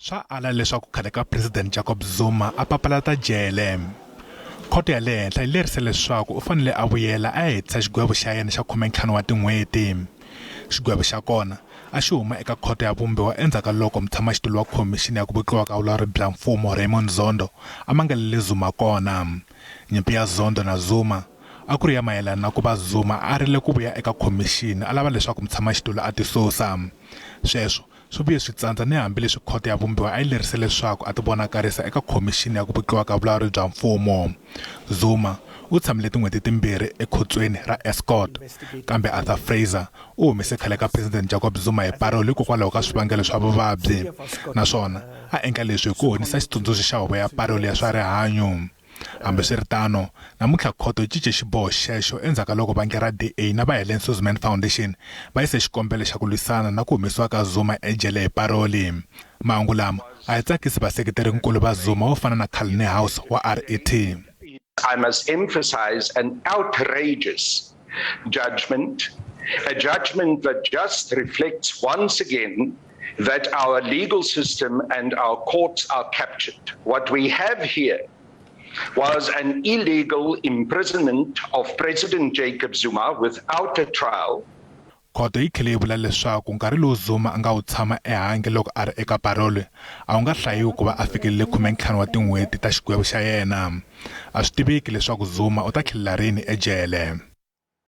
Swa ala leswaku khale ka President Jacob Zuma a papalata jele. Khoto ya le henhla yi lerise leswaku u fanele a vuyela a ya hetisa xigwevo xa yena xa 15 wa tin'hweti. Xigwevo xa kona a xi huma eka khoto ya vumbiwa endzhaku ka loko mutshamaxitulu wa Khomixini ya ku Vutliwa ka Vulawuri bya Mfumo Raymond Zondo a mangalele Zuma kona. Nyimpi ya Zondo na Zuma a ku ri ya mayelana na ku va Zuma a arile ku vuya eka khomixini a lava leswaku mutshamaxitulu a tisusa. Sweswo Swi vuye swi tsandza ni hambi leswi khoto ya vumbiwa a yi lerise leswaku a tivonakarisa eka Khomixini ya ku Vutliwa ka Vulawuri bya Mfumo. Zuma u tshamile tin'hweti timbirhi ekhotsweni ra Estcourt, kambe Arthur Fraser u humese khale ka President Jacob Zuma hi parole hikokwalaho ka swivangelo swa vuvabyi, naswona a endla leswi hi ku honisa xitsundzuxo xa huvo ya parole ya swa rihanyu. Hambiswiritano, namuntlha khoto yi cince xiboho xexo endzhaku ka loko vandla ra DA na va Helen Suzman Foundation va yise xikombelo xa ku lwisana na ku humesiwa ka Zuma ejele hi paroli. Mahungu lama a ya tsakisi vaseketeri-nkulu va Zuma vo fana na Carl Niehaus wa RET. I must emphasize an outrageous judgment, a judgment that just reflects once again that our legal system and our courts are captured. What we have here was an illegal imprisonment of President Jacob Zuma without a trial. Khoto yi tlhele yi vula leswaku nkarhi lowu Zuma a nga wu tshama ehandle loko a ri eka parole a wu nga hlayiwi ku va a fikelele 15 wa tin'hweti ta xigwevo xa yena. A swi tiveki leswaku Zuma u ta tlhelela rini ejele.